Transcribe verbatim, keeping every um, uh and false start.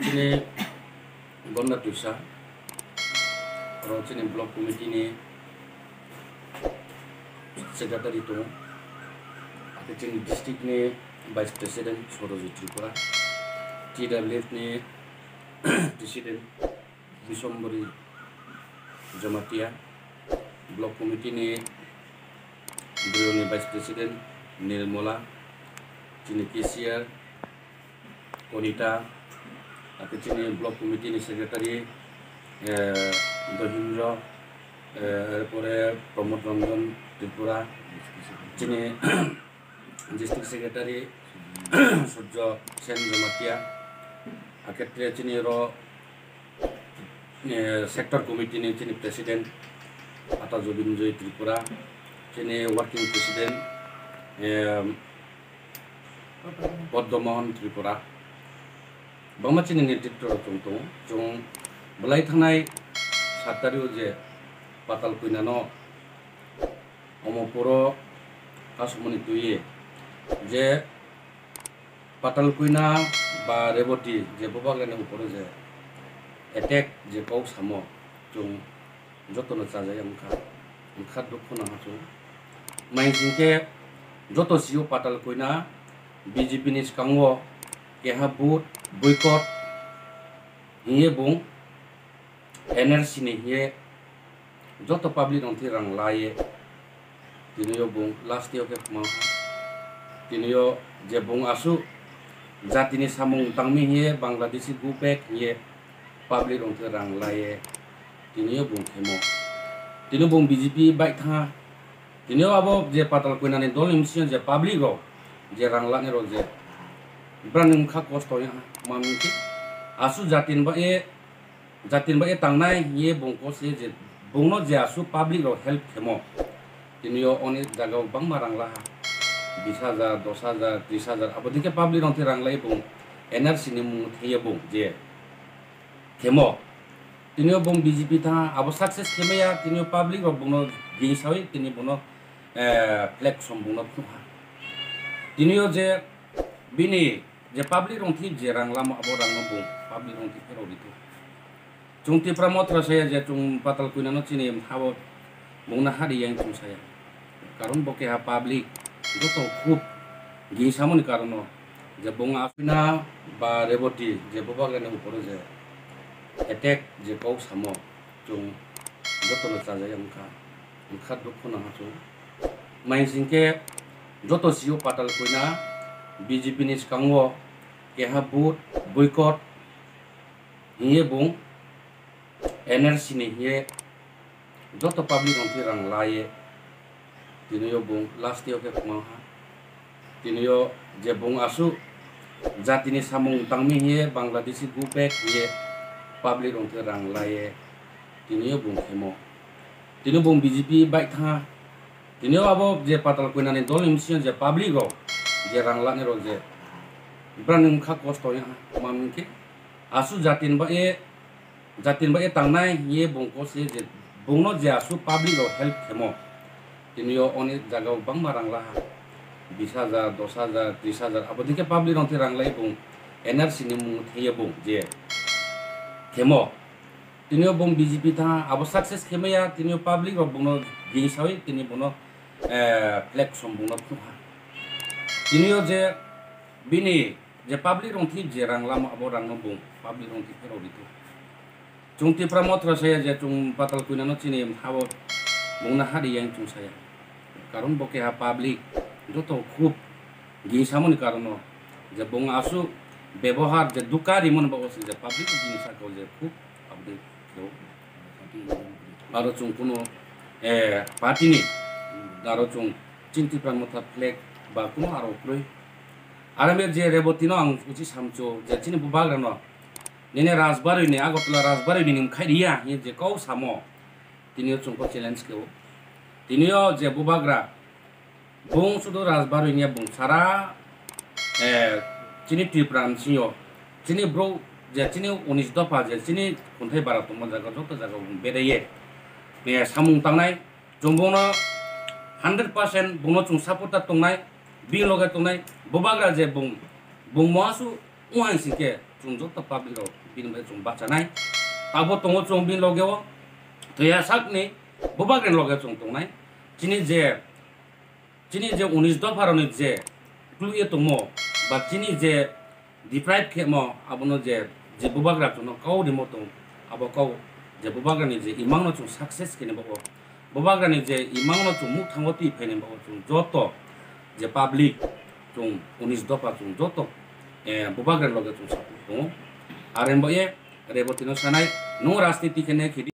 Chini Gonda Twisa, oro chini block committee ni secretary tongo, ake chini district ni vice president Sorojit Tripura, T W F ni president Biswambari Jamatia, block committee ni bwrwini vice president Nirmala, chini cashier Konita, ake chini block committee ni secretary, eh, Dohindra, eh, erpore Pramod Ranjan Tripura, chini district secretary Surjo Sen Jamatia, akhetre chini ro, eh, sector committee ni chini president Ata Jobinjoy Tripura, chini working president, eh, Padma Mohan Tripura. Bangma chini netritwo rok chwng tongo. Chwng belai thangnai sat tario je Patal Koinano omo puro kasumani twiye je Patal Koina ba Reboti je bubagrani uporo je attack je kok samo chwng jotono chajaya wngkha, wngkha dukhu nangkha chwng. Mai hwnkhe joto sio Patal Koina B J P ni swkango keha vote boycott hiye bung N R C ni hiye joto public rok thwi rang laye, tini o bung last o khe kwma kha. Tini o je bung aswk jatini samung tangmi hiye Bangladeshi go back hiye public rok thwi rang laye, tini o bung khemo. Tini o bung B J P bai thanga. Tini o abo je Patal Koinani dol ni bisingo je public rok je rang lani rok je brani wngkha kosto ya ma wngkhe aswk jatini ba e jatin bai tangnai hiye bung kose je bungno je aswk public rok help khemo. Tini o onek jaga o bangma rang laha, bis hajar, dos hajar, tris hajar, abo dike public rok thwi rang lai bung N R C ni mung thwiye bung je khemo. Tini o bung B J P thang abo success khemaya, tini o public rok bungno gingsawi tini bungno, eh, flag som bungno phunukha. Tini o je bini je public rok thwi je rang lama abo rangno bung public rok thwi phero rito. Chwng Tipra Motha saya je chwng Patal Koinano chini habo bungna hari yang chwng saya. Karon bo keha public joto khub gingsamoni karono je bung aswina ba Reboti je bubagrani uporo je attack je kok samo chwng jotono chajaya wngkha, wngkha dukhu nangkha chwng. Mai hwnkhe joto sio Patal Koina B J P ni swkango keha vote boycott hiye bung N R C ni hiye joto public rok thwi rang laye, tini o bung last o khe kwma kha. Tini o je bung aswk jatini samung tangmi hiye Bangladeshi go back hiye public rok thwi rang laye, tini o bung khemo. Tini o bung B J P bai thanga. Tini o abo je Patal Koinani dol ni bisingo je public rok je rang lani rok je brani wngkha kosto ya ma wngkhe aswk jatini ba e jatin bai tangnai hiye bung kose je bungno je aswk public rok help khemo. Tini o onek jaga o bangma rang laha, bis hajar, dos hajar, tris hajar, abo dike public rok thwi rang lai bung N R C ni mung thwiye bung je khemo. Tini o bung B J P thang abo success khemaya, tini o public rok bungno gingsawi tini bungno, eh, flag som bungno phunukha. Tini o je bini je public rok thwi je rang lama abo rangno bung public rok thwi phero rito. Chwng Tipra Motha saya je chwng Patal Koinano chini habo bungna hari yang chwng saya. Karon bo keha public joto khub gingsamoni karono je bung aswk bebohar je dukha rimoni bago se je public bini sakao je khub aboni keo. Aro chwng kuno, eh, party ni aro chwng chini Tipra Motha flag ba kuno aro kwrwi. Aro me je Reboti no ang uchi samcho je chini bubagra no nini Rajbari ni Agartala Rajbari ni nim khai riya hiye je kau samo. Tini o chwng kok challenge keo. Tini o je bubagra bung sudu Rajbari ni bung sara, eh, chini Tripura ni sio chini bro je chini unis dopha je chini khunthai bara tongma jaga joto jaga bung bedaiye, eh, samung tangnai. Chwng bungno hundred percent bungno chwng support ta tongnai, bini loge tongnai. Bubagra je bung, bung moasu wng hai singke chwng joto public rok bini bai chwng bachanai. Tabuk tongo chwng bini loge o, toya sakni bubagrani loge chwng tongnai. Chini je, chini je unis dopha rokni je twiwi tongmo, ba chini je deprive khemo, abono je, je bubagra chwngno kau rimo tong, abo kau je bubagrani je imangno chwng success khaini bagwi, bubagrani je imangno chwng mukthango twi phaini bagwi chwng joto je public chwng unis dopha chwng joto, eh, bubagrani loge chwng support tongo. Are bo ye Rebotino sanai, nwng rajniti khe ne khidi.